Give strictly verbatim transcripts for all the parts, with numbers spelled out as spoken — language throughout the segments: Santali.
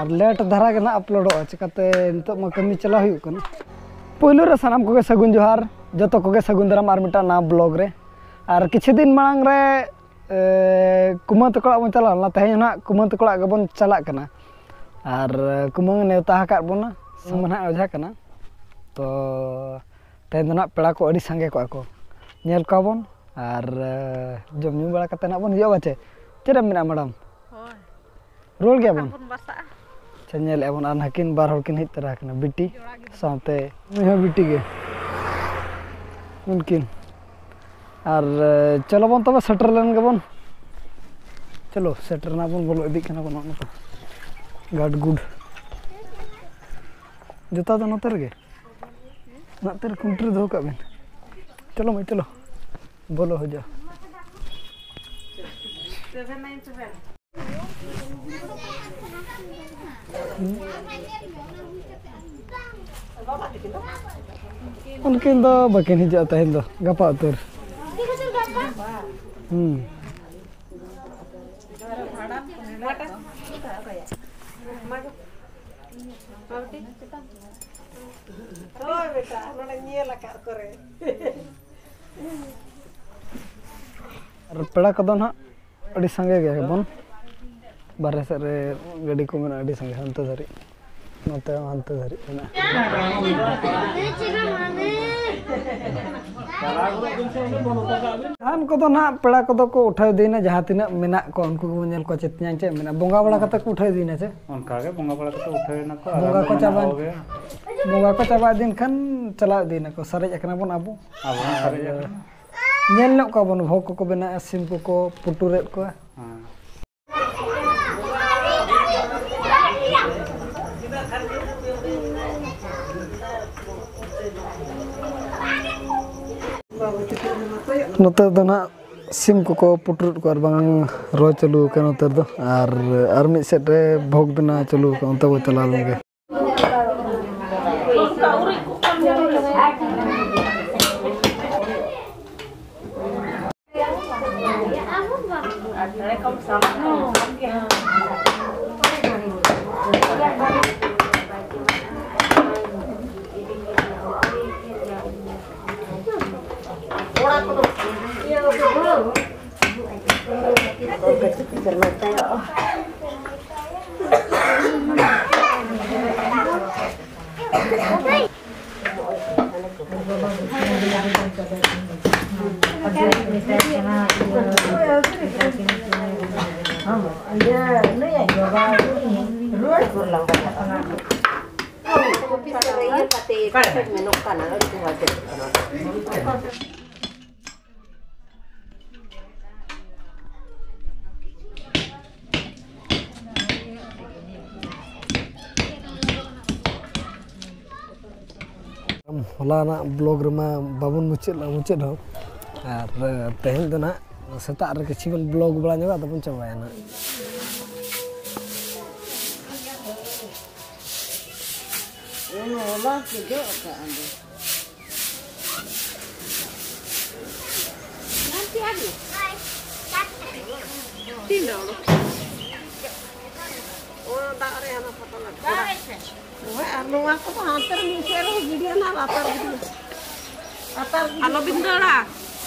ᱟᱨ ᱞᱮᱴ ᱫᱷᱟᱨᱟ ᱜᱮ ᱱᱟᱜ ᱟᱯᱞᱳᱰᱚᱜᱼᱟ, ᱪᱤᱠᱟᱹᱛᱮ ᱱᱤᱛᱚᱜ ᱢᱟ ᱠᱟᱹᱢᱤ ᱪᱟᱞᱟᱣ ᱦᱩᱭᱩᱜ ᱠᱟᱱᱟ᱾ ᱯᱳᱭᱞᱳ ᱨᱮ ᱥᱟᱱᱟᱢ ᱠᱚᱜᱮ ᱥᱟᱹᱜᱩᱱ ᱡᱚᱦᱟᱨ, ᱡᱚᱛᱚ ᱠᱚᱜᱮ ᱥᱟᱹᱜᱩᱱ ᱫᱟᱨᱟᱢ ᱟᱨ ᱢᱤᱫᱴᱟᱝ ᱱᱟᱣᱟ ᱵᱞᱚᱜ ᱨᱮ᱾ ᱟᱨ ᱠᱤᱪᱷᱩ ᱫᱤᱱ ᱢᱟᱲᱟᱝ ᱨᱮ ᱮ, ᱠᱩᱢᱟᱹᱝ ᱛᱟᱠᱚ ᱚᱲᱟᱜ ᱵᱚᱱ ᱪᱟᱞᱟᱣ ᱞᱮᱱᱟ, ᱛᱮᱦᱮᱧ ᱦᱚᱸ ᱱᱟᱦᱟᱜ ᱠᱩᱢᱟᱹᱝ ᱛᱟᱠᱚ ᱚᱲᱟᱜ ᱜᱮᱵᱚᱱ ᱪᱟᱞᱟᱜ ᱠᱟᱱᱟ᱾ ᱟᱨ ᱮ, ᱠᱩᱢᱟᱹᱝ ᱮ ᱱᱮᱣᱛᱟ ᱟᱠᱟᱫ ᱵᱚᱱᱟ, ᱥᱚᱢᱚᱭ ᱱᱟᱦᱟᱜ ᱚᱡᱷᱟ ᱠᱟᱱᱟ᱾ ᱛᱚ ᱛᱮᱦᱮᱧ ᱫᱚ ᱱᱟᱦᱟᱜ ᱯᱮᱲᱟ ᱠᱚ ᱟᱹᱰᱤ ᱥᱟᱸᱜᱮ ᱠᱚᱜᱼᱟ ᱠᱚ, ᱧᱮᱞ ᱠᱚᱣᱟ ᱵᱚᱱ᱾ ᱟᱨ ᱮ, ᱡᱚᱢ ᱧᱩ ᱵᱟᱲᱟ ᱠᱟᱛᱮ ᱱᱟᱦᱟᱜ ᱵᱚᱱ ᱦᱤᱡᱩᱜᱼᱟ᱾ ᱵᱟᱪᱮ, ᱪᱮᱫ ᱮᱢ ᱢᱮᱱᱟ ᱢᱮᱰᱟᱢ? ᱦᱳᱭ᱾ ᱨᱩᱣᱟᱹᱲ ᱜᱮᱭᱟᱵᱚᱱ᱾ ᱵᱚᱱ ᱵᱟᱥᱟᱜᱼᱟ᱾ ᱟᱪᱪᱷᱟ, ᱧᱮᱞᱮᱫᱼᱟ ᱵᱚᱱ, ᱟᱨ ᱱᱟᱹᱠᱤᱱ ᱵᱟᱨ ᱦᱚᱲ ᱠᱤᱱ ᱦᱮᱡ ᱛᱚᱨᱟ ᱟᱠᱟᱱᱟ, ᱵᱤᱴᱤ ᱡᱚᱲᱟ ᱜᱤᱫᱽᱨᱟᱹ᱾ ᱥᱟᱶᱛᱮ ᱱᱩᱭ ᱦᱚᱸ ᱵᱤᱴᱤ ᱜᱮ᱾ ᱩᱱᱠᱤᱱ ᱟᱨ ᱮ, ᱪᱚᱞᱚ ᱵᱚᱱ ᱛᱚᱵᱮ ᱥᱮᱴᱮᱨ ᱞᱮᱱ ᱜᱮᱵᱚᱱ᱾ ᱪᱚᱞᱚ ᱥᱮᱴᱮᱨ ᱱᱟ ᱵᱚᱱ, ᱵᱚᱞᱚ ᱤᱫᱤᱜ ᱠᱟᱱᱟ ᱵᱚᱱ ᱱᱚᱜᱼᱚ ᱱᱚᱝᱠᱟ᱾ ᱜᱟᱰ ᱜᱩᱰ᱾ ᱡᱩᱛᱟ ᱫᱚ ᱱᱚᱛᱮ ᱨᱮᱜᱮ᱾ ᱱᱚᱛᱮ ᱨᱮ ᱠᱷᱩᱱᱴᱤ ᱨᱮ ᱫᱚᱦᱚ ᱠᱟᱜ ᱵᱮᱱ᱾ ᱪᱚᱞᱚ ᱢᱟᱹᱭ, ᱪᱚᱞᱚ᱾ ᱵᱚᱞᱚ ᱦᱤᱡᱩᱜᱼᱟ᱾ ᱩᱱᱠᱤᱱ ᱫᱚ ᱵᱟᱹᱠᱤᱱ ᱦᱤᱡᱩᱜᱼᱟ ᱛᱮᱦᱮᱧ ᱫᱚ, ᱜᱟᱯᱟ ᱩᱛᱟᱹᱨ᱾ ᱦᱩᱸ᱾ ᱦᱳᱭ ᱵᱮᱴᱟ, ᱱᱚᱰᱮ ᱧᱮᱞ ᱟᱠᱟᱫ ᱠᱚᱨᱮ᱾ ᱟᱨ ᱯᱮᱲᱟ ᱠᱚᱫᱚ ᱱᱟᱦᱟᱜ ᱟᱹᱰᱤ ᱥᱟᱸᱜᱮ ᱜᱮᱭᱟ ᱵᱚᱱ᱾ ᱵᱟᱨᱦᱮ ᱥᱮᱫ ᱨᱮ ᱜᱟᱹᱰᱤ ᱠᱚ ᱢᱮᱱᱟᱜᱼᱟ ᱟᱹᱰᱤ ᱥᱟᱸᱜᱮ, ᱦᱟᱱᱛᱮ ᱫᱷᱟᱹᱨᱤᱡ, ᱱᱚᱛᱮ ᱦᱚᱸ ᱦᱟᱱᱛᱮ ᱫᱷᱟᱹᱨᱤᱡ ᱢᱮᱱᱟᱜᱼᱟ᱾ ᱡᱟᱦᱟᱱ ᱠᱚᱫᱚ ᱱᱟᱦᱟᱜ ᱯᱮᱲᱟ ᱠᱚᱫᱚ ᱠᱚ ᱩᱴᱷᱟᱹᱣ ᱤᱫᱤᱭᱮᱱᱟ, ᱡᱟᱦᱟᱸ ᱛᱤᱱᱟᱹᱜ ᱢᱮᱱᱟᱜ ᱠᱚᱣᱟ ᱩᱱᱠᱩ ᱜᱮᱵᱚᱱ ᱧᱮᱞ ᱠᱚᱣᱟ, ᱪᱮᱫ ᱧᱟᱝ ᱪᱮᱫ ᱢᱮᱱᱟᱜᱼᱟ, ᱵᱚᱸᱜᱟ ᱵᱟᱲᱟ ᱠᱟᱛᱮ ᱠᱚ ᱩᱴᱷᱟᱹᱣ ᱤᱫᱤᱭᱮᱱᱟ ᱪᱮ? ᱚᱱᱠᱟ ᱜᱮ ᱵᱚᱸᱜᱟ ᱵᱟᱲᱟ ᱠᱟᱛᱮ ᱩᱴᱷᱟᱹᱣ ᱮᱱᱟ ᱠᱚ, ᱟᱨ ᱵᱚᱸᱜᱟ ᱟᱞᱮ ᱠᱚ ᱫᱚ ᱪᱟᱵᱟ, ᱢᱮᱱᱟᱜ ᱠᱚᱜᱮᱭᱟ᱾ ᱵᱚᱸᱜᱟ ᱠᱚ ᱪᱟᱵᱟ ᱤᱫᱤᱭᱮᱱ ᱠᱷᱟᱱ ᱪᱟᱞᱟᱣ ᱤᱫᱤᱭᱮᱱᱟ ᱠᱚ, ᱥᱟᱨᱮᱡ ᱟᱠᱟᱱᱟ ᱵᱚᱱ ᱟᱵᱚ᱾ ᱟᱵᱚ ᱦᱚᱸ ᱥᱟᱨᱮᱡ ᱟᱨ ᱟᱠᱟᱱᱟ᱾ ᱧᱮᱞ ᱧᱚᱜ ᱠᱚᱣᱟ ᱵᱚᱱ, ᱵᱷᱳᱜᱽ ᱠᱚᱠᱚ ᱵᱮᱱᱟᱣᱮᱫᱼᱟ, ᱥᱤᱢ ᱠᱚᱠᱚ ᱯᱩᱴᱩᱨᱮᱫ ᱠᱚᱣᱟ᱾ ᱦᱮᱸ᱾ ᱱᱚᱛᱮ ᱫᱚ ᱱᱟᱜ ᱥᱤᱢ ᱠᱚᱠᱚ ᱯᱩᱴᱩᱨᱮᱫ ᱠᱚᱣᱟ ᱟᱨ ᱵᱟᱝ ᱨᱚ ᱪᱟᱹᱞᱩ ᱟᱠᱟᱱᱟ ᱱᱚᱛᱮ ᱫᱚ, ᱟᱨ ᱟᱨ ᱢᱤᱫ ᱥᱮᱫ ᱨᱮ ᱵᱷᱳᱜᱽ ᱵᱮᱱᱟᱣ ᱪᱟᱹᱞᱩ ᱟᱠᱟᱱᱟ, ᱚᱱᱛᱮ ᱵᱚ ᱪᱟᱞᱟᱣ ᱞᱮᱱ ᱜᱮ᱾ ᱚᱯᱷᱤᱥ ᱨᱮ ᱤᱭᱟᱹ ᱠᱟᱛᱮ ᱢᱮᱱᱚᱜ ᱠᱟᱱᱟ, ᱟᱹᱰᱤ ᱢᱚᱡᱽ ᱠᱟᱱᱟ᱾ ᱦᱚᱞᱟᱱᱟᱜ ᱵᱞᱚᱜ ᱨᱮᱢᱟ ᱵᱟᱵᱚᱱ ᱢᱩᱪᱟᱹᱫ ᱞᱮᱫᱟ, ᱢᱩᱪᱟᱹᱫ ᱦᱚᱸ᱾ ᱟᱨ ᱛᱮᱦᱮᱧ ᱫᱚ ᱱᱟᱦᱟᱜ ᱥᱮᱛᱟᱜ ᱨᱮ ᱠᱤᱪᱷᱩ ᱵᱚᱱ ᱵᱞᱚᱜ ᱵᱟᱲᱟ ᱧᱚᱜᱟ, ᱟᱫᱚ ᱵᱚᱱ ᱪᱟᱵᱟᱭᱟ ᱱᱟᱦᱟᱜ᱾ ᱦᱚᱞᱟ ᱠᱚ ᱡᱚᱜ ᱟᱠᱟᱫ ᱚᱸᱰᱮ᱾ ᱛᱤᱱ ᱫᱚ ᱚᱱᱟ ᱫᱟᱜ ᱨᱮ ᱦᱟᱱᱟ ᱯᱷᱚᱴᱚ ᱞᱟᱜᱟᱜ ᱠᱟᱱᱟ᱾ ᱦᱳᱭ, ᱟᱨ ᱱᱚᱣᱟ ᱠᱚᱫᱚ ᱦᱟᱱᱛᱮ ᱨᱮ ᱢᱤᱫ ᱥᱮᱫ ᱨᱮ ᱜᱤᱰᱤᱭᱟ ᱱᱟᱦᱟᱜ, ᱞᱟᱛᱟᱨ ᱜᱤᱰᱤᱭᱟ᱾ ᱞᱟᱛᱟᱨ ᱜᱤᱰᱤᱭᱟ᱾ ᱟᱞᱚ ᱵᱤᱱ ᱫᱟᱹᱲᱟ᱾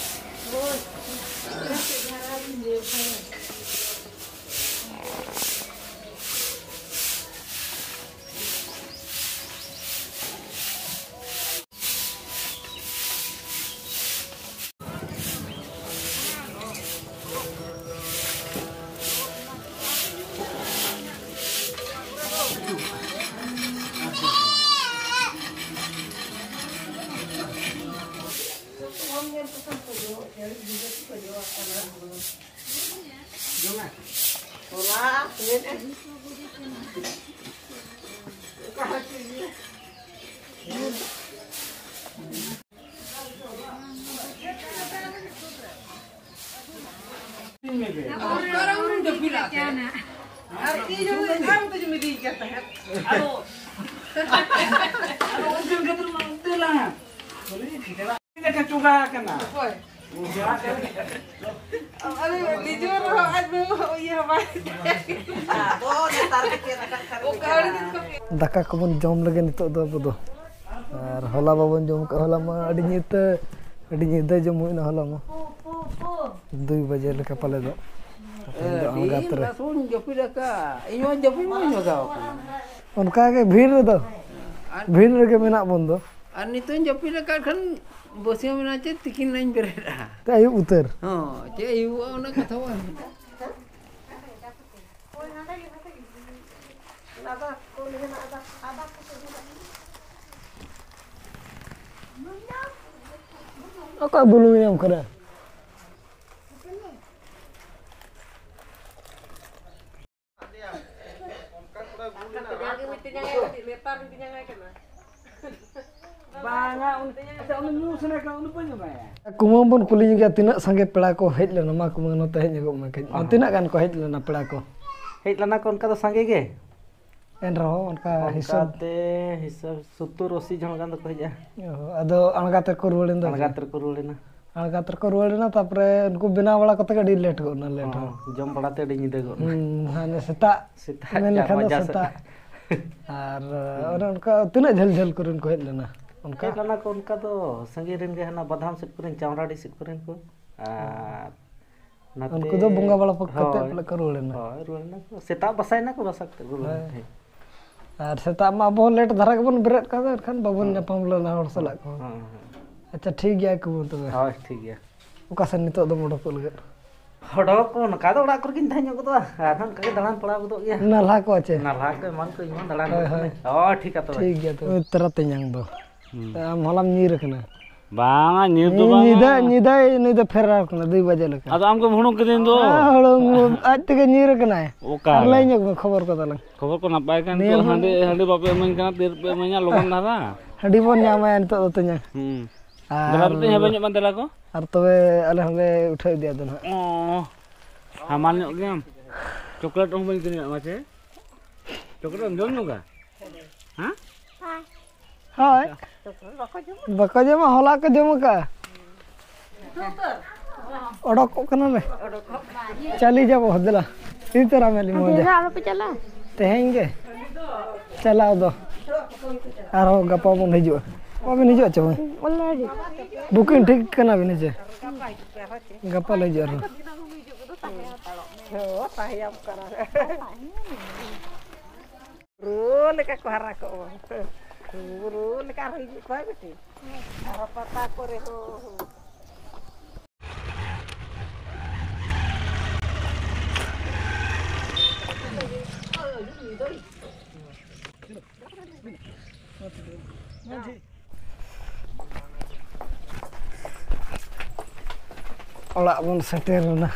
ᱦᱳᱭ᱾ ᱟᱨ ᱤᱧ ᱦᱚᱸ ᱟᱢ ᱫᱚ ᱡᱩᱢᱤᱫ ᱤᱧ ᱠᱟᱱ ᱛᱟᱦᱮᱸᱫ᱾ ᱟᱫᱚ, ᱟᱫᱚ ᱩᱱᱠᱤᱱ ᱠᱷᱟᱹᱛᱤᱨ ᱢᱟ ᱩᱱᱠᱤᱱ ᱞᱟᱦᱟ᱾ ᱞᱮᱠᱟ ᱪᱚᱸᱜᱟ ᱟᱠᱟᱱᱟ᱾ ᱚᱠᱚᱭ? ᱟᱨᱮ, ᱱᱤᱡᱮᱨ ᱨᱮᱦᱚᱸ ᱟᱡ ᱵᱟᱹᱦᱩ ᱤᱭᱟᱹ ᱵᱟᱭ ᱟᱫᱚ ᱱᱮᱛᱟᱨ ᱜᱮ ᱪᱮᱫ ᱟᱠᱟᱫ ᱠᱷᱟᱱ ᱚᱠᱟ ᱨᱮ ᱫᱤᱱ ᱠᱚ ᱫᱟᱠᱟ ᱠᱚᱵᱚᱱ ᱡᱚᱢ ᱞᱮᱜᱮ ᱱᱤᱛᱚᱜ ᱫᱚ ᱟᱵᱚ ᱫᱚ᱾ ᱟᱨ ᱦᱚᱞᱟ ᱵᱟᱵᱚᱱ ᱡᱚᱢ ᱠᱟᱜ, ᱦᱚᱞᱟ ᱢᱟ ᱟᱹᱰᱤ ᱧᱤᱫᱟᱹ, ᱟᱹᱰᱤ ᱧᱤᱫᱟᱹ ᱡᱚᱢ ᱦᱩᱭᱱᱟ ᱦᱚᱞᱟ ᱢᱟ᱾ ᱫᱩᱭ ᱵᱟᱡᱮ ᱞᱮᱠᱟ ᱯᱟᱞᱮ ᱫᱚ᱾ ᱛᱮᱦᱮᱧ ᱫᱚ ᱟᱹᱰᱤ ᱟᱬᱜᱟᱛ ᱨᱮ᱾ ᱞᱟᱹᱴᱩᱧ ᱡᱟᱹᱯᱤᱫ ᱟᱠᱟᱫ᱾ ᱤᱧ ᱦᱚᱸ ᱡᱟᱹᱯᱤᱫ ᱵᱟᱹᱧ ᱵᱷᱟᱜᱟᱣ ᱟᱠᱟᱱᱟ᱾ ᱚᱱᱠᱟ ᱜᱮ ᱵᱷᱤᱲ ᱨᱮᱫᱚ᱾ ᱵᱷᱤᱲ ᱨᱮᱜᱮ ᱢᱮᱱᱟᱜ ᱵᱚᱱ ᱫᱚ᱾ ᱟᱨ ᱱᱤᱛᱚᱜ ᱤᱧ ᱡᱟᱹᱯᱤᱫ ᱟᱠᱟᱫ ᱠᱷᱟᱱ ᱵᱟᱹᱥᱭᱟᱹᱢ ᱮᱱᱟ ᱪᱮ ᱛᱤᱠᱤᱱ ᱞᱤᱧ ᱵᱮᱨᱮᱫᱼᱟ᱾ ᱛᱮ ᱟᱹᱭᱩᱵ ᱩᱛᱟᱹᱨ᱾ ᱦᱚᱸ, ᱪᱮᱫ ᱟᱹᱭᱩᱵᱚᱜᱼᱟ ᱚᱱᱟ ᱠᱟᱛᱷᱟ ᱵᱟᱝ᱾ ᱚᱠᱟ ᱵᱩᱞᱩᱝ ᱧᱟᱢ ᱠᱟᱱᱟ? ᱵᱟᱝᱟ, ᱩᱱ-, ᱟᱪᱪᱷᱟ, ᱩᱱᱤ ᱧᱩ ᱥᱟᱱᱟ ᱠᱟᱱᱟ, ᱩᱱᱤ ᱵᱟᱹᱧ ᱮᱢᱟᱭᱟ᱾ ᱠᱩᱢᱟᱹᱝ ᱵᱚᱱ ᱠᱩᱞᱤ ᱧᱚᱜᱮᱭᱟ, ᱛᱤᱱᱟᱹᱜ ᱥᱟᱸᱜᱮ ᱯᱮᱲᱟ ᱠᱚ ᱦᱮᱡ ᱞᱮᱱᱟ? ᱢᱟ ᱠᱩᱢᱟᱹᱝ, ᱱᱚᱛᱮ ᱦᱮᱡ ᱧᱚᱜᱚᱜ ᱢᱮ ᱠᱟᱹᱡ᱾ ᱦᱚᱸ᱾ ᱛᱤᱱᱟᱹᱜ ᱜᱟᱱ ᱠᱚ ᱦᱮᱡ ᱞᱮᱱᱟ ᱯᱮᱲᱟ ᱠᱚ? ᱦᱮᱡ ᱞᱮᱱᱟ ᱠᱚ ᱚᱱᱠᱟ ᱫᱚ ᱥᱟᱸᱜᱮ ᱜᱮ᱾ ᱮᱱ ᱨᱮᱦᱚᱸ ᱚᱱᱠᱟ ᱦᱤᱥᱟᱹᱵ? ᱚᱱᱠᱟᱛᱮ ᱦᱤᱥᱟᱹᱵ ᱥᱚᱛᱛᱚᱨ ᱟᱥᱤ ᱡᱚᱱ ᱜᱟᱱ ᱫᱚᱠᱚ ᱦᱮᱡᱼᱟ᱾ ᱚ, ᱟᱫᱚ ᱟᱬᱜᱟᱛ ᱨᱮᱠᱚ ᱨᱩᱣᱟᱹᱲ ᱮᱱ ᱫᱚ ᱪᱮ? ᱟᱬᱜᱟᱛ ᱨᱮᱠᱚ ᱨᱩᱣᱟᱹᱲ ᱮᱱᱟ᱾ ᱟᱬᱜᱟᱛ ᱨᱮᱠᱚ ᱨᱩᱣᱟᱹᱲ ᱮᱱᱟ, ᱛᱟᱨᱯᱚᱨᱮ ᱩᱱᱠᱩ ᱵᱮᱱᱟᱣ ᱵᱟᱲᱟ ᱠᱟᱛᱮ ᱜᱮ ᱟᱹᱰᱤ ᱞᱮᱴ ᱜᱚᱫ ᱮᱱᱟ, ᱞᱮᱴ ᱦᱚᱸ᱾ ᱦᱚᱸ, ᱡᱚᱢ ᱵᱟᱲᱟᱛᱮ ᱟᱹᱰᱤ ᱧᱤᱫᱟᱹ ᱜᱚᱫ ᱮᱱᱟ᱾ ᱦᱩᱸ, ᱦᱟᱱᱮ ᱥᱮᱛᱟᱜ ᱥᱮᱛᱟᱜ ᱢᱮᱱ ᱪᱟᱨ ᱞᱮᱠᱷᱟᱱ ᱫᱚ ᱵᱟᱡᱟ ᱥᱮᱫ᱾ ᱥᱮᱛᱟᱜ᱾ ᱟᱨ ᱦᱩᱸ᱾ ᱚᱱᱮ ᱚᱱᱠᱟ ᱛᱤᱱᱟᱹᱜ ᱡᱷᱟᱹᱞ ᱡᱷᱟᱹᱞ ᱠᱚᱨᱮᱱ ᱠᱚ ᱦᱮᱡ ᱞᱮᱱᱟ ᱚᱱᱠᱟ? ᱦᱮᱡ ᱞᱮᱱᱟ ᱠᱚ ᱚᱱᱠᱟ ᱫᱚ ᱥᱟᱺᱜᱤᱧ ᱨᱮᱱ ᱜᱮ, ᱦᱟᱱᱟ ᱵᱟᱫᱷᱟᱢ ᱥᱮᱫ ᱠᱚᱨᱮᱱ, ᱪᱟᱣᱨᱟᱰᱤ ᱥᱮᱫ ᱠᱚᱨᱮᱱ ᱠᱚ᱾ ᱟᱨ ᱱᱟᱛᱮ ᱩᱱᱠᱩ ᱫᱚ ᱵᱚᱸᱜᱟ ᱵᱟᱲᱟ ᱠᱟᱛᱮ ᱦᱳᱭ, ᱯᱟᱞᱮ ᱠᱚ ᱨᱩᱣᱟᱹᱲ ᱮᱱᱟ᱾ ᱦᱳᱭ, ᱨᱩᱣᱟᱹᱲ ᱮᱱᱟ ᱠᱚ᱾ ᱥᱮᱛᱟᱜ ᱵᱟᱥᱟᱭᱮᱱᱟ ᱠᱚ, ᱵᱟᱥᱟ ᱠᱟᱛᱮ ᱨᱩᱣᱟᱹᱲ ᱦᱳᱭ᱾ ᱮᱱᱟ᱾ ᱦᱮᱸ᱾ ᱟᱨ ᱥᱮᱛᱟᱜ ᱢᱟ ᱟᱵᱚ ᱦᱚᱸ ᱞᱮᱴ ᱫᱷᱟᱨᱟ ᱜᱮᱵᱚᱱ ᱵᱮᱨᱮᱫ ᱠᱟᱱ, ᱮᱱᱠᱷᱟᱱ ᱵᱟᱵᱚᱱ ᱦᱮᱸ᱾ ᱧᱟᱯᱟᱢ ᱞᱮᱱᱟ ᱦᱚᱲ ᱦᱮᱸ, ᱥᱟᱞᱟᱜ ᱠᱚ᱾ ᱦᱮᱸ, ᱦᱮᱸ᱾ ᱟᱪᱪᱷᱟ, ᱴᱷᱤᱠ ᱜᱮᱭᱟ ᱠᱚ ᱛᱚᱵᱮ᱾ ᱦᱳᱭ, ᱴᱷᱤᱠ ᱜᱮᱭᱟ᱾ ᱚᱠᱟ ᱥᱮᱱ ᱱᱤᱛᱚᱜ ᱫᱚᱢ ᱚᱰᱚᱠᱚᱜ ᱞᱟᱹᱜᱤᱫ? ᱚᱰᱚᱠ ᱠᱚ ᱱᱚᱝᱠᱟ ᱫᱚ ᱚᱲᱟᱜ ᱠᱚᱨᱮ ᱜᱤᱧ ᱛᱟᱦᱮᱸ ᱧᱚᱜ ᱜᱚᱫᱚᱜᱼᱟ, ᱟᱨᱦᱚᱸ ᱚᱱᱠᱟ ᱜᱮ ᱫᱟᱬᱟᱱ ᱯᱟᱲᱟᱣ ᱜᱚᱫᱚᱜ ᱜᱮᱭᱟ᱾ ᱱᱟᱞᱦᱟ ᱠᱚ ᱪᱮ? ᱱᱟᱞᱦᱟ ᱠᱚ ᱮᱢᱟᱱ ᱠᱚ ᱤᱧ ᱢᱟ ᱫᱟᱬᱟᱱ ᱦᱳᱭ, ᱜᱮ ᱦᱳᱭ᱾ ᱠᱟᱹᱱᱟᱹᱧ᱾ ᱚ, ᱴᱷᱤᱠ ᱜᱮᱭᱟ ᱛᱚᱵᱮ᱾ ᱴᱷᱤᱠ ᱜᱮᱭᱟ ᱛᱚᱵᱮ᱾ ᱛᱟᱨᱟ ᱛᱮᱧᱟᱝ ᱫᱚ᱾ ᱦᱩᱸ᱾ ᱟᱢ ᱦᱚᱞᱟᱢ ᱧᱤᱨ ᱟᱠᱟᱱᱟ᱾ ᱵᱟᱝᱟ, ᱧᱤᱨ ᱫᱚ ᱧᱤ-, ᱵᱟᱝᱟ᱾ ᱧᱤᱫᱟᱹ, ᱧᱤᱫᱟᱹᱭ ᱱᱩᱭ ᱫᱚ ᱯᱷᱮᱨᱟᱨ ᱠᱟᱱᱟ ᱫᱩᱭ ᱵᱟᱡᱮ ᱞᱮᱠᱟ᱾ ᱟᱫᱚ ᱟᱢ ᱜᱮᱢ ᱦᱩᱲᱩᱝ ᱠᱤᱫᱤᱧ ᱫᱚ᱾ ᱦᱮᱸ, ᱦᱩᱲᱩᱝ, ᱟᱡ ᱛᱮᱜᱮ ᱧᱤᱨ ᱟᱠᱟᱱᱟᱭ᱾ ᱚᱠᱟ ᱟᱨ ᱨᱮ? ᱞᱟᱹᱭ ᱧᱚᱜ ᱢᱮ ᱠᱷᱚᱵᱚᱨ ᱠᱚ ᱛᱟᱞᱟᱝ᱾ ᱠᱷᱚᱵᱚᱨ ᱠᱚ ᱱᱟᱯᱟᱭ ᱠᱟᱱ ᱱᱤᱭᱟᱹ ᱛᱚ, ᱦᱚᱸ ᱦᱟᱺᱰᱤ, ᱦᱟᱺᱰᱤ ᱵᱟᱯᱮ ᱤᱢᱟᱹᱧ ᱠᱟᱱᱟ, ᱛᱤᱨᱮ ᱯᱮ ᱤᱢᱟᱹᱧᱟ ᱞᱚᱜᱚᱱ ᱫᱷᱟᱨᱟ᱾ ᱦᱟᱺᱰᱤ ᱵᱚᱱ ᱧᱟᱢᱟ ᱱᱤᱛᱚᱜ ᱫᱚ ᱛᱮᱧᱟᱝ᱾ ᱦᱩᱸ᱾ ᱟᱨ ᱫᱮᱞᱟ ᱵᱤᱴᱤ, ᱦᱮᱸ, ᱵᱟᱹᱧ ᱧᱚᱜ ᱢᱟ ᱫᱮᱞᱟ ᱠᱚ᱾ ᱟᱨ ᱛᱚᱵᱮ ᱟᱞᱮ ᱦᱚᱸᱞᱮ ᱩᱴᱷᱟᱹᱣ ᱤᱫᱤᱭᱟ ᱟᱫᱚ ᱱᱟᱦᱟᱜ᱾ ᱚ, ᱦᱟᱢᱟᱞ ᱧᱚᱜ ᱜᱮᱭᱟᱢ᱾ ᱪᱚᱠᱞᱮᱴ ᱦᱚᱸ ᱵᱟᱹᱧ ᱠᱤᱨᱤᱧ ᱟᱫ ᱢᱮᱭᱟ ᱪᱮ? ᱪᱚᱠᱞᱮᱴ ᱮᱢ ᱡᱚᱢ ᱧᱚᱜᱟ? ᱦᱮᱸ? ᱦᱳᱭ᱾ ᱵᱟᱠᱚ ᱡᱚᱢᱟ, ᱦᱚᱞᱟ ᱠᱚ ᱡᱚᱢ ᱟᱠᱟᱫᱼᱟ᱾ ᱚᱰᱚᱠᱚᱜ ᱠᱟᱱᱟᱞᱮ᱾ ᱪᱟᱞᱤ ᱡᱟᱵᱚ, ᱫᱮᱞᱟ᱾ ᱤᱫᱤ ᱛᱚᱨᱟ ᱢᱮ ᱞᱤᱧ ᱢᱚᱡᱟ᱾ ᱛᱮᱦᱮᱧ ᱟᱞᱚᱯᱮ ᱪᱟᱞᱟᱜᱼᱟ? ᱛᱮᱦᱮᱧ ᱜᱮ ᱪᱟᱞᱟᱣ ᱫᱚ᱾ ᱟᱨᱦᱚᱸ ᱜᱟᱯᱟ ᱵᱚᱱ ᱦᱤᱡᱩᱜᱼᱟ᱾ ᱵᱟᱵᱮᱱ ᱦᱤᱡᱩᱜᱼᱟ ᱪᱮ ᱵᱟᱝ? ᱚᱱᱟ ᱜᱮ᱾ ᱵᱩᱠᱤᱝ ᱴᱷᱤᱠ ᱠᱟᱱᱟ ᱵᱤᱱ ᱦᱮᱸ ᱪᱮ? ᱜᱟᱯᱟ ᱞᱮ ᱦᱤᱡᱩᱜᱼᱟ ᱟᱨᱦᱚᱸ᱾ ᱦᱮᱸ, ᱛᱟᱦᱮᱸᱭᱟᱢ ᱠᱟᱱᱟ᱾ ᱨᱩᱣᱟᱹ ᱞᱮᱠᱟ ᱠᱚ ᱦᱟᱨᱟ ᱠᱚᱜ ᱢᱟ᱾ ᱵᱩᱨᱩ ᱞᱮᱠᱟ ᱟᱨᱦᱚᱸ ᱦᱤᱡᱩᱜ ᱠᱚᱣᱟ ᱵᱤᱴᱤ᱾ ᱟᱨᱦᱚᱸ ᱯᱟᱛᱟ ᱠᱚᱨᱮ ᱦᱚᱸ᱾ ᱚᱲᱟᱜ ᱵᱚᱱ ᱥᱮᱴᱮᱨ ᱮᱱᱟ᱾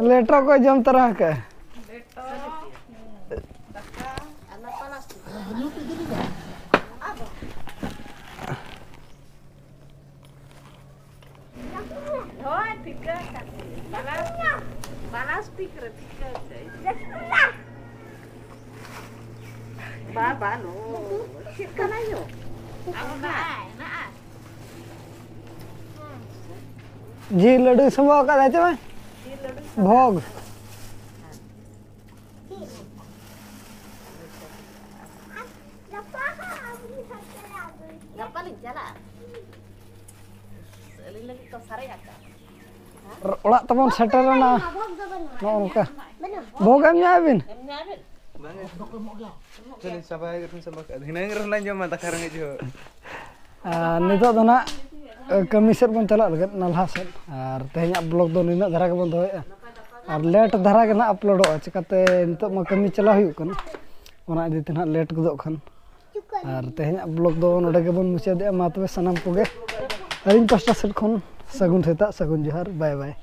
ᱞᱮᱴᱚ ᱠᱚ ᱡᱚᱢ ᱛᱚᱨᱟ ᱟᱠᱟᱫᱼᱟ᱾ ᱦᱳᱭ, ᱴᱷᱤᱠᱟᱹ ᱠᱟᱱ ᱜᱮᱭᱟ᱾ ᱯᱞᱟᱥ-, ᱯᱞᱟᱥᱴᱤᱠ ᱨᱮ ᱴᱷᱤᱠᱟᱹ ᱠᱟᱜ᱾ ᱵᱟᱵᱟ, ᱱᱚ ᱪᱮᱫ ᱠᱟᱱᱟ ᱭᱳ? ᱟᱨ ᱚᱱᱟ ᱦᱮᱱᱟᱜᱼᱟ᱾ ᱡᱤᱞ ᱞᱟᱹᱰᱩ ᱥᱟᱢᱵᱟᱣ ᱟᱠᱟᱫᱟ ᱪᱮ ᱵᱟᱝ? ᱡᱤᱞ ᱞᱟᱹᱰᱩ ᱵᱷᱳᱜᱽ᱾ ᱜᱟᱯᱟ ᱞᱤᱧ ᱪᱟᱞᱟᱜᱼᱟ᱾ ᱟᱹᱞᱤᱧ ᱞᱟᱹᱜᱤᱫ ᱠᱚ ᱥᱟᱨᱮᱡ ᱟᱠᱟᱫ᱾ ᱚᱲᱟᱜ ᱛᱟᱵᱚᱱ ᱥᱮᱴᱮᱨ ᱮᱱᱟ᱾ ᱱᱚᱜᱼᱚ ᱱᱚᱝᱠᱟ ᱵᱷᱳᱜᱽ ᱮᱢ ᱧᱟᱢ ᱵᱤᱱ᱾ ᱮᱢ ᱧᱟᱢ ᱵᱤᱱ᱾ ᱵᱟᱝ ᱮ᱾ ᱪᱟᱵᱟᱭ ᱜᱮ ᱪᱟᱵᱟ ᱠᱟᱜᱼᱟ᱾ ᱫᱷᱤᱱᱟᱹᱝ ᱨᱮᱦᱚᱸ ᱞᱟᱝ ᱡᱚᱢᱟ ᱫᱟᱠᱟ ᱨᱮᱸᱜᱮᱡ ᱡᱚᱦᱚᱜ᱾ ᱟᱨ ᱱᱤᱛᱚᱜ ᱫᱚ ᱱᱟᱜ ᱠᱟᱹᱢᱤ ᱥᱮᱫ ᱵᱚᱱ ᱪᱟᱞᱟᱜ ᱞᱟᱹᱜᱤᱫ ᱱᱟᱞᱦᱟ ᱥᱮᱫ᱾ ᱟᱨ ᱛᱮᱦᱮᱧᱟᱜ ᱵᱞᱚᱜ ᱫᱚ ᱱᱤᱱᱟᱹᱜ ᱫᱷᱟᱨᱟ ᱜᱮᱵᱚᱱ ᱫᱚᱦᱚᱭᱮᱫᱼᱟ᱾ ᱟᱨ ᱞᱮᱴ ᱫᱷᱟᱨᱟ ᱜᱮ ᱱᱟᱜ ᱟᱯᱞᱳᱰᱚᱜᱼᱟ, ᱪᱤᱠᱟᱹᱛᱮ ᱱᱤᱛᱚᱜ ᱢᱟ ᱠᱟᱹᱢᱤ ᱪᱟᱞᱟᱣ ᱦᱩᱭᱩᱜ ᱠᱟᱱᱟ, ᱚᱱᱟ ᱤᱫᱤ ᱛᱮ ᱱᱟᱜ ᱞᱮᱴ ᱜᱚᱫᱚᱜ ᱠᱷᱟᱱ᱾ ᱟᱨ ᱛᱮᱦᱮᱧᱟᱜ ᱵᱞᱚᱜ ᱫᱚ ᱱᱚᱰᱮ ᱜᱮᱵᱚᱱ ᱢᱩᱪᱟᱹᱫᱮᱜᱼᱟ᱾ ᱢᱟ ᱛᱚᱵᱮ ᱥᱟᱱᱟᱢ ᱠᱚᱜᱮ ᱟᱹᱞᱤᱧ ᱯᱟᱥᱴᱟ ᱥᱮᱫ ᱠᱷᱚᱱ ᱥᱟᱹᱜᱩᱱ ᱥᱮᱛᱟᱜ, ᱥᱟᱹᱜᱩᱱ ᱡᱚᱦᱟᱨ, ᱵᱟᱭ ᱵᱟᱭ᱾